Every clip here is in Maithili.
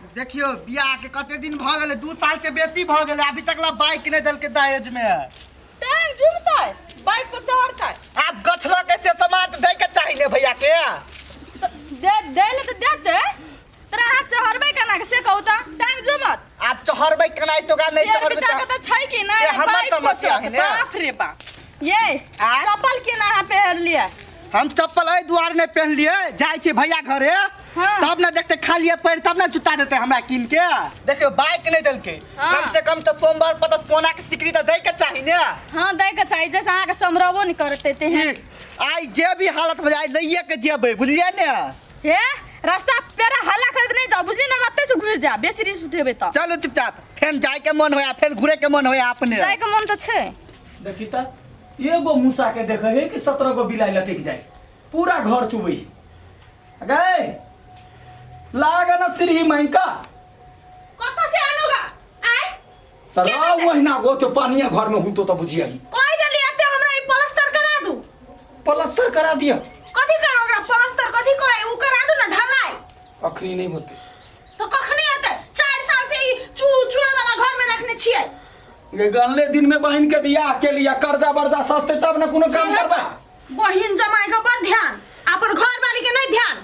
देखियो बियाह के कते दिन भऽ गेलै, 2 साल से बेसी भऽ गेलै, अभी तक ला बाइक नहि देलकै दहेज में। टांग झुमतै, बाइक पर चढ़तै। आब गछलक से सामान तऽ दै के चाही ने भैया के। तऽ दे दै ले तऽ देतै। तोरा हाथ चढ़बै केना के से कहू तऽ? टांग झुमत। आब चढ़बै केना तो का नहीं बेर चढ़बै बिता के तऽ छै कि नहि? से हमर बाइक पर समस्या है चढ़तै। ने। बाप रे बाप। ये आ? चप्पल केना अहाँ पहिरलियै? हम चप्पल एहि दुआरे नहि पहनलियै, जाइ छी भैया घरे। हाँ। तब ने देखते खालिए पैर, तब ने जूता देते हमरा कीन के। देखियो बाइक नहीं देलकै। हाँ। कम से कम तऽ सोमवार पर तऽ सोना के सिकरी तऽ दै के चाही ने। हाँ, दै के चाही, जैसे अहाँके सम्हरबो नहि करते तेहन। आइ जे भी हालत हो जाए लइए के जेबै, बुझलियै ने? हे रास्ता पेरा हल्ला करैत नहि जाउ, बुझली ने? हम एतै से घुरि जायब, बेसी रिस्क उठेबै तऽ। चलू चुपचाप, फेर जाय के मन होया, फेर घुरे के मन होया अपने। जाय के मन तऽ छै। देखी तऽ एगो मूसा के देखे है कि 17 गो बिलाई लटक जाए, पूरा घर चुबै गए लाग न सीढ़ी मांग का। कत से आनुगा आय? त राव महीना गो तो पानिया घर में हुतो त बुझिया ही। कहि देली एते हमरा ई प्लास्टर करा दू। प्लास्टर करा दिया? कथी करा ओकरा प्लास्टर कथी करे उ करा दू ना ढलाई। अखनी नहीं होते। तो कखनी हेतै? 4 साल से ई चू चूहे वाला घर में रखने छियै। गे गनले दिन में बहिन के बियाह के लिए कर्जा बर्जा सस्ते तब न कोनो काम करबा। बहिन जमाई के बड़ ध्यान, अपन घर वाली के नहीं ध्यान।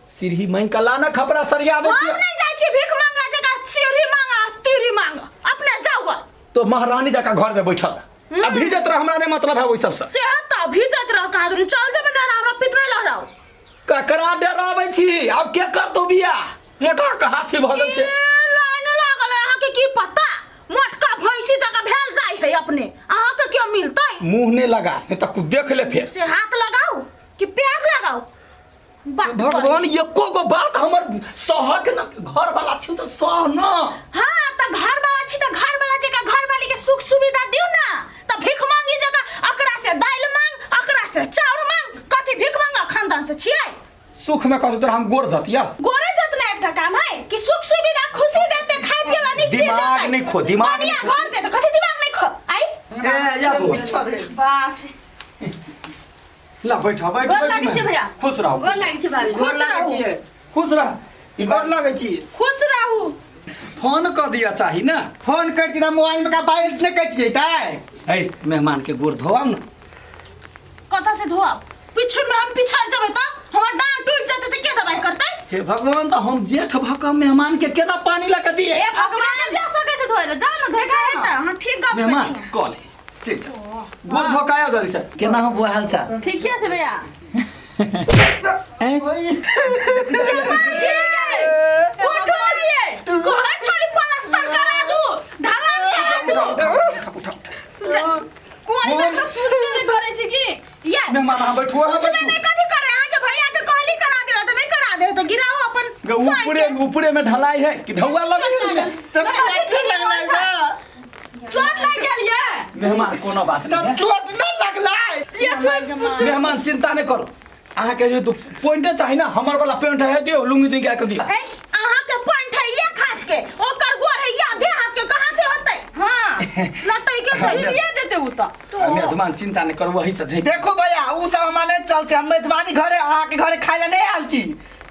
सीढ़ी मांग के लाना खपरा सरियाबे हम छियै। नहीं जाइ छी भीख मांगा जका, सीढ़ी मांगा तीरी मांगा अपने जाऊ ग। तो महारानी जका घर में बैठल रह। अब भीजत रह, हमरा नहीं मतलब है ओइ सब से। से त भीजत रह कहाँ दूरी चल जेबे ना हमरा पितरे लहराउ। ककरा डराबै छी? आब के करतौ बियाह? मोटा के हाथी भऽ गेल छै। ए, लाइन लागल है, अहाँके की पता? मोटका भैंसी जकाँ भेल जाइ है अपने, अहाँके क्यों मिलतै? मुंह नहीं लगा, नहीं तऽ देख ले फेर। से हाथ लगाउ कि पैर लगाउ? बात करू। भगवान एको गो बात हमर सहक न, घर वाला छी तऽ सह न। हाँ तऽ घर वाला छी तऽ घर वाला जकाँ घर वाली के सुख सुविधा दियौ ना, तऽ भीख मांगी जकाँ अकरा से दालि मांग, अकरा से चाउर मांग, कथी भीख मांगा खानदान से छियै? सुख में कहतो तोरा हम गोर जतिया। गोरे जतना एकटा काम है कि सुख सुविधा खुशी देते, खाए पिए ला नीक चीज दिमाग देते। नहीं खो, दिमाग बढ़िया नहीं खो। घर देते, कथी दिमाग नहीं खो? आई? ए, या बो। बाप रे। ला बैठो, बैठ, गोर बैठ, लागै छी भैया। खुश रहो। गोर लागै छी भाभी। गोर लागै छियै। खुश रह। गोर लागै छी। खुश रहू। फोन कऽ दिया चाही ना। फोन कटि जेतै मोबाइल में का बैलेंस नहीं कटि जेतै? ए मेहमान के गोर धोआउ ना। कतऽ से धोआउ? पिछुर में हम पिछड़ जेबै तऽ हमर डाँड़ टूटि जेतै तऽ के दवाई करतै? हे भगवान, तऽ हम जेठ भऽ कऽ मेहमान के केना पानी लऽ कऽ दिए? हे भगवान, जा सकै छै धोए लए, जाउ ने धोए सही के। तऽ अहाँ ठीक गप कहै मेहमान छियै। कऽ ले, चलि जा, गोर धो कऽ आयो जल्दी से। केना हो बुआ हाल चाल? ठीके छै भैया। उठो लिए कहै छली प्लास्टर करा दू, ढलान करा दू। कोन बात तऽ सुनबे नहि करै छै की? ये मेहमान अहाँ बैठू, अहाँ सुनबे बैठू। नहि कथी करे? अहाँके भैया के कहली करा दे तऽ नहि करा दे तऽ गिराओ अपन गे, ऊपरे ऊपरे में ढलाई है कि ढौआ लगे है? तऽ चोट नहि लगलै ना? चोट लागि गेल ये? मेहमान कोनो बात तऽ नहीं है। चोट नहि लगलै? ये छोड़ पूछू। मेहमान चिंता नहीं करो, अहाँ के जे पॉइंटे चाही ना, हमर वाला पॉइंट है, दियो लुंगी दी के दियो। ए, अहाँ के पॉइंट है एक हाथ के, ओकर गोर है आधे हाथ के, कहाँ से होतै? हाँ। लटै के छै। ये देते उ तऽ। आ मेजबान चिंता नहीं करू, वही से झेप। देखो भैया, उ सब हमरा नहीं चलते, हम मेजबानी घरे अहाँ के घरे खाय ला नहीं आयल छी।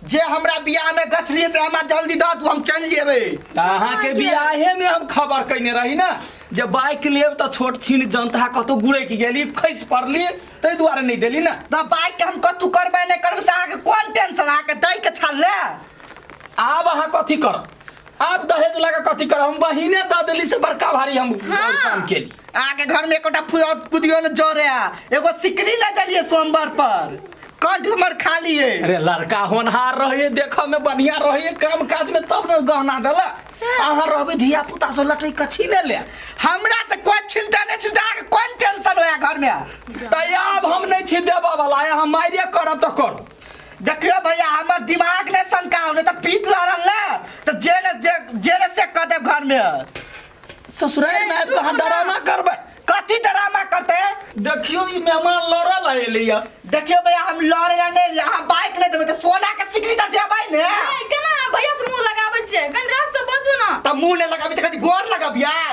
जे हमरा बियाह में गछलिए से हमरा जल्दी दऽ दू, हम चलि जेबै। तऽ अहाँ के बियाहे में हम खबर कयने रही ना जे बाइक लेब तऽ छोट छिन जनता कतौ गुड़कि गेली, खसि पड़ली, ताहि दुआरे नहीं देली ना। तऽ बाइक के हम कतौ करबै नहीं करबै से अहाँके कोन टेंशन, अहाँके दै के छल ने। आब अहाँ कथी करब? आब दहेज लगा कथी करब? हम बहिने दऽ देली से बड़का भारी हम हाँ। काम केली। अहाँके घर में एकोटा फूल कुदियो ने जरे, एगो सिकरी नहीं देलिए सोमवार पर, कंठ हमर खाली है। अरे लड़का होनहार रहे, देखऽ में बढ़िया रहे, काम काज में तब ने गहना देला। अहाँ रहबै धिया पुता से लटै के छीने ले। हमरा से कोई चिंता नहीं छै, अहाँके कोन टेंशन होया घर में? तऽ आब हम नहीं छी देबऽ वाला, अहाँ मारिए करब तऽ करू। देखियो भैया, हमर दिमाग नहीं शंका हो, नहीं तऽ पीत लड़ल ने तऽ जे ने जे, जे ने से कह देब घर में। ससुराल में आबि कऽ अहाँ डरामा करबै? कथी डरामा करते? देखियौ ई मेहमान लड़ल एलैया। देखियो भैया, हम लड़े ला नहीं, अहाँ बाइक नहीं देबै तऽ सोना के सिकरी तऽ देबै ने। ए, केना अहाँ भैया से मुंह लगाबै छियै? कनि रात से बचू ना। तऽ मुंह नहि लगाबी तऽ कथी गोर लगाबियै?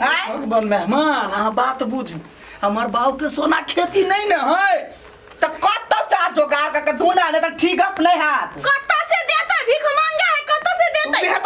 आँय? भगवान मेहमान, अहाँ बात बुझू, हमर बाबू के सोना खेती नहीं ने है। तऽ कतऽ से अहाँ जोगाड़ कऽ के दू ना, नहि तऽ ठीक गप नहीं हैत। कतऽ से देतै? भीख मांगे है, कतऽ से देतै? उहे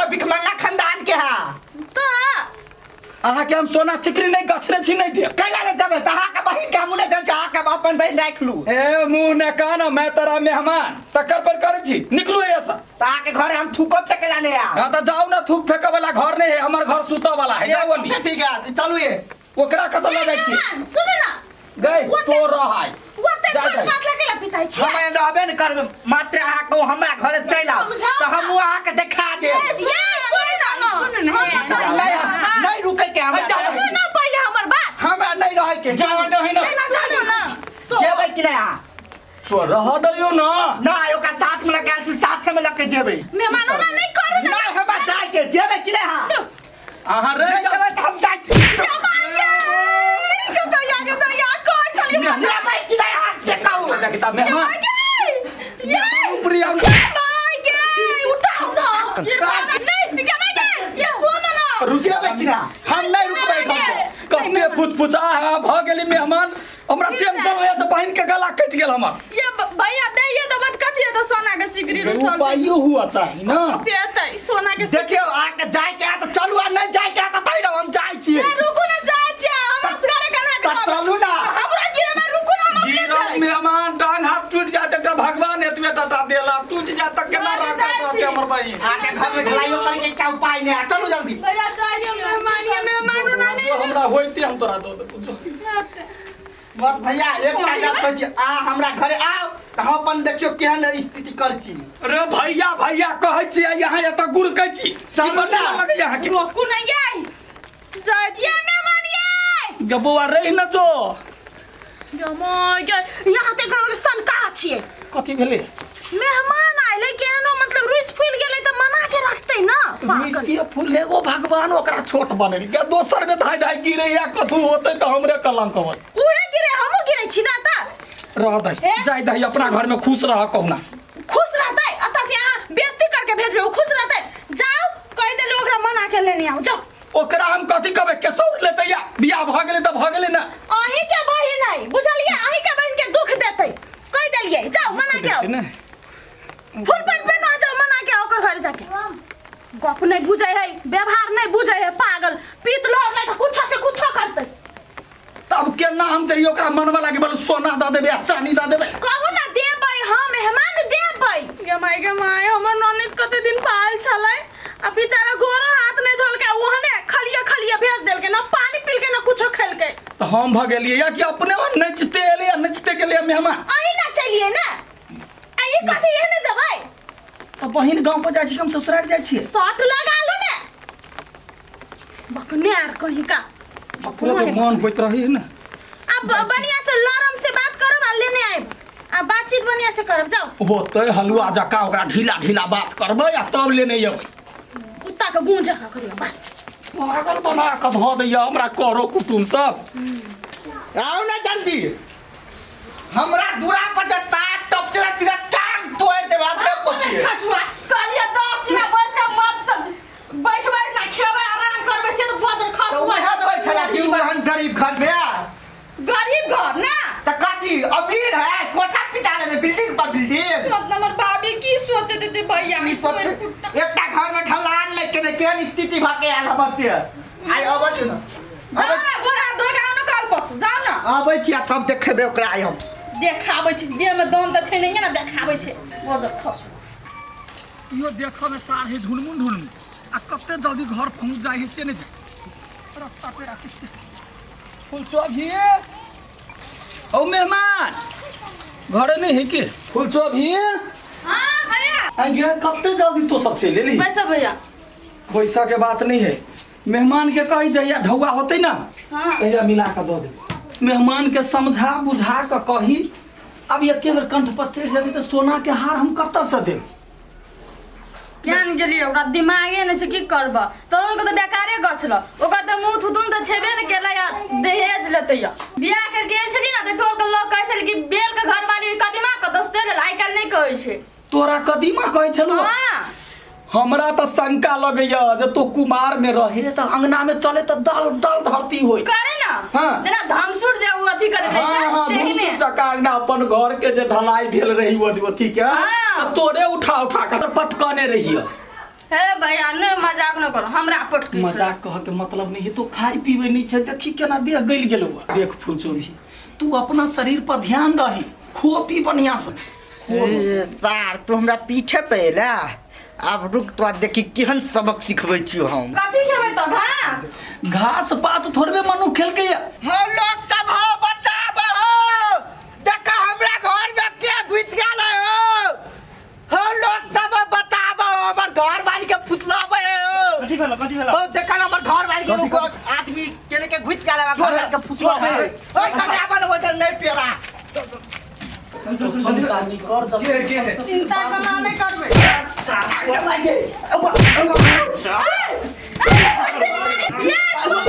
अहाँके हम सोना सिकरी नहि गछने छी, नहि देब। कैला नहि देबै? तऽ अहाँके बहिन के हमहूँ नहि जनै छी, अहाँके अपन बहिन राखि लू। ए मुँह ने कान, मैं तोरा मेहमान तकर पर करै छी, निकलू एहिसँ। तऽ अहाँके घरे हम थूको फेकै ला नहि आयब। हाँ तऽ जाउ ने, थूक फेंके वाला घर नहीं है हमर, घर सुतऽ वाला है। जाउ अभी। ठीक है, चलू ये। ओकरा कतऽ लऽ जाइ छी? मेहमान, सुनू ना। गई तो रहै ओते जा छोट दही। बात लगे ला पिताई छी। हम एहन रहबे नहि करबै, मात्र अहाँके हमरा घरे चलि आउ समझाउ तऽ ना। हमहूँ अहाँके देखा देब। ए, सुन ना, सुन ना, हम सुन ना। तऽ नहीं, नहीं रुकै के हमरा। जा, सुनू ना पहिले हमर बात। हमरा नहीं रहै के। जाउ दही ना। सुनू ना। जेबै कि नहि अहाँ? तो रह दियौ ना। नहि, ओकरा साथ में लऽ के आयल छी, साथे में लऽ के जेबै। मेहमानो ना नहीं करू ना। नहीं, हमरा जाय के, जेबै कि नहि अहाँ? अहाँ रहि नहि जाउ। जेबै तऽ हम जाइ। जेबै कि नहि अहाँ से कहू। देखता मेहमान ऊपरी आउ। ये सुन ना। रुक। जेबै कि नहि? हम नहि रुकबै घर पर। कते फुचफुचा है भऽ गेली मेहमान, हमरा टेंशन होइया तऽ बहिन के गला कटि गेल हमर। ये भैया दे ये तो बात कथी है तो सोना के सिकरी रुसल छै। उपायो हुआ चाही ना। सोना के देखियौ, अहाँके जाय के है तऽ चलू आ नहि जाय के है तऽ तै रहू, हम जाइ छियै। ए, रुकू ना, जाइ छियै हम असगरे केना तऽ चलू ना। हमरा गिरबै, रुकू ना, हम अपने गिरब जाइ। मेहमान, टांग हाथ टूटि जायत, एकटा भगवान एतबे टाटा देला, टूटि जायत तऽ केना अरे रहत जाइ छी। हमर बहिन? अहाँके घर में ढलाइयो करे के एकटा उपाय नहि है, चलू जल्दी। भैया जाइ छियै। मेहमान ये मेहमानो ना जो हमरा होइते हम तोरा दऽ देबौ, जो। बस भैया, एकटा गप कहै छी, आ हमरा घरे आउ तऽ हम अपन देखियौ केहन स्थिति करै छी। रे भैया भैया कहै छी आ यहाँ एतऽ गुरकै छी। चलू ई बड़ ना। निमन लगैया अहाँके। रोकू ना ये। जाइ ये मेहमान ये। गे बौआ, रहि न जो। ये my गे, यहाँ ते गाँव के सनका छियै। कथी भेलै? मेहमान आइले केहनो मतलब रुस फूल गेलै तऽ मना के रखतै ना पागल। मिसिए फूल एगो भगवान ओकरा छोट बनेलकै, दोसर में धाय धाय गिरे या कथू होतै तऽ हमरे कलंक होत। उहे गिरे, हमहूँ गिरे छी ना तऽ। रह दही, ए? जाय दही, अपना घर में खुश रह कहुना। खुश रहतै? अतः से अहाँ बेइज्जती करके भेजबै ओ खुश रहतै? जाओ, कहि देलू ओकरा मना के लेने आउ, जाओ। ओकरा हम कथी कहबै? केसौर लेतै या बियाह भऽ गेलै तऽ भऽ गेलै ने। अहीं के बहिन है, बुझलियै? अहीं के बहिन के दुख देतै, कहि देलियै, जाओ मना के आओ। ने फुल पैंट पहनो, जाओ मना के आओ ओकर घर जाके। गप नहीं बुझै है, व्यवहार नहीं बुझै है, पागल पीत लहर नहीं तऽ कुछो से कुछो करतै। तब केना हम जइयै ओकरा मनवा लागे? बोलू, सोना दऽ देबै आ चानी दऽ देबै। कहू ना देबै, हम मेहमान देबै। गे माय गे माय, हमर ननद कते दिन पाल छलै आ बेचारा गोरो हाथ नहीं धोलकै, ओहने खलिए खलिए भेज देलकै, ना पानी पीलकै ना कुछो खेलकै। तऽ हम भऽ गेलियै या कि अपने ओ नचिते एलै आ नचिते गेलै मेहमान। अहीं ना चलिए ना, आ ई कथी एहने जेबै? तऽ बहिन गाँव पर जाइ छी कि हम ससुराल जाइ छियै? शर्ट लगा लू ने बकने आर कहीं का। पूरा जे मन होइत रही ने। अब बढ़िया से लरम से बात करब आ लेने आयब आ बातचीत बढ़िया से करब, जाओ। होतै हलुआ जकाँ ओकरा ढीला ढीला बात करबै आ तब लेने अबै। कुत्ता के गूंज जकाँ करियो बात। पागल बना कऽ धऽ दैया हमरा करो कुटुम सब। आउ ने जल्दी, हमरा दूरा पर जे तार टपचला सीधा टांग तोड़ि देब अपने पोतिए। खसुआ, कहलियै 10 दिना बैस के मत से बैठ बैठ ना खेबै, आराम करबै, से तऽ बजर तऽ खसुआ। उएह बैठल कि ओहन गरीब घर में? गरीब घर ना तऽ कथी अमीर है? कोठा पिटा लेने, बिल्डिंग पर बिल्डिंग। मतलब हमर भाभी की सोचे देते भैया? ई सोच- एकटा घर में ढलान नहि केने, केहन स्थिति भऽ के आयल हमर से आइ। अबै छी ने। जाओ ना, गोर हाथ धो के आओ ना कल पर, जाओ ना। अबै छी आ तब देखेबै ओकरा आइ हम। देखाबै छै, देह में दम तऽ छै नहिये ने, देखाबै छै बजर खसुआ। इहो देखऽ में सार है ढुनमुन ढुनमुन आ कते जल्दी घर पहुँच जाइ है से नहि जाय रास्ता पेरा किछु। फुलचोभी औ मेहमान घरे नहीं है के? फुलचोभी। हाँ भैया। आ गे, कते जल्दी तो सब चलि एली? पैसा भैया। पैसा के बात नहीं है, मेहमान के कही जहिया ढौआ होतै ना हाँ। तहिया मिला कऽ दऽ देबै। मेहमान के समझा बुझा कऽ कही, अब एके बेर कंठ पर चढ़ि जेतै तऽ सोना के हार हम कतऽ से देब? केहन गेलियै, ओकरा दिमागे नहि छै, की करब? तरुण के तऽ बेकारे गछल, ओकर तऽ मुँह थुथुन तऽ छेबे ने केलै आ दहेज लेतै। या बियाह कर गेल छली ने तऽ टोल के लोग कहै छलै कि बेल के घरवाली कदीमा कतऽ से लेल, आइ काल्हि नहि कहै छै। तोरा कदीमा कहै छलौ? हाँ। हमरा तऽ शंका लगैया जे तो कुमार में रहे तऽ अंगना में चले तऽ दल दल धरती होय करे ना। हाँ। जेना धमसुर जे उ अथी करैत रहै हाँ हाँ छै, तेहने। धूमसुर जकाँ अंगना अपन घर के जे ढलाई भेल रही ओ अथी के हाँ। तऽ तोरे उठा उठा के पटकने रहिय। हे भैया नहीं मजाक न करो हमरा पटकी मजाक कह के मतलब नहीं है तो खाई पीवे नहीं छै देखी केना देह गलि गेलौ देख फुलचोभी तू अपना शरीर पर ध्यान दही खो पी बढ़िया से ए, सार तू हमरा पीछे पे एला आब रुक तो देखी केहन सबक सिखबै छियौ हम कथी खेबै तऽ घास घास पात थोड़बे मनु खेलकै या हम लोग सब हो बचाब हो देखा हमरा घर में के घुस गेल हो हम लोग सब बचाब हो हमर घर वाली के फुसलाबै हो कथी भेलो कथी भेलो ओ देखा हमर घर वाली के एगो आदमी केने के घुस गेल है घर वाली के फुसलाबै ओइ तने अपन हो नहीं पेरा चल चल चल चिंता नहीं कर जल्दी के के है चिंता केना नहि करबै ये सुन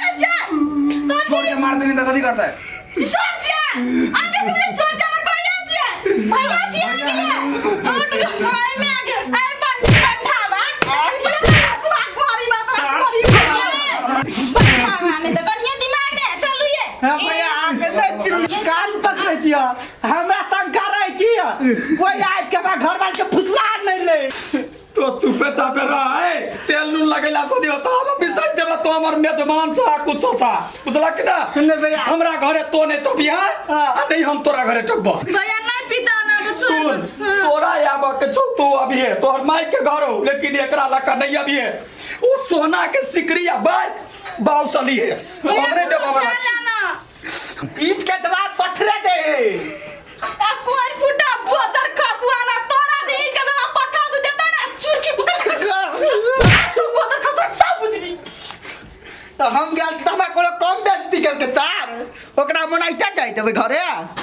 छोड़ के मार देने तो कथी करता है हम भैया आके नहीं चिल्ली कान पकड़े छियै हमरा शंका रहे की कोई आबि के हमरा घर वाली के फुसला नहीं ले तो चुपे चापे रह है तेल नून लगैला से नहीं होता हम बिसर जेबा तो हमर मेजबान छा कुछो छा बुझला कि ना नहीं भैया। हमरा घरे तो नहीं टपिया हाँ। आ नहीं हम तोरा घरे टपबो भैया नहीं पीता ना तो सुन तोरा आबऽ के छौ तो अभी है तोहर माई के घर हो लेकिन एकरा लका नहीं अभी है ओ सोना के सिकरी आ बाइक बाउसली है हमरे देबा वाला छी ईट के जवाब पत्थरे दे आ कोई फुटा बोजर खसुआ ना तोरा दे ईट के जवाब पत्थर से देता ना चुरकी पकड़ के तू बोजर खसुआ सब बुझबी तो हम गेल छी तऽ हमरा कोनो कम बेइज्जती केलकै तार ओकरा मनाइते जाइ देबै घरे।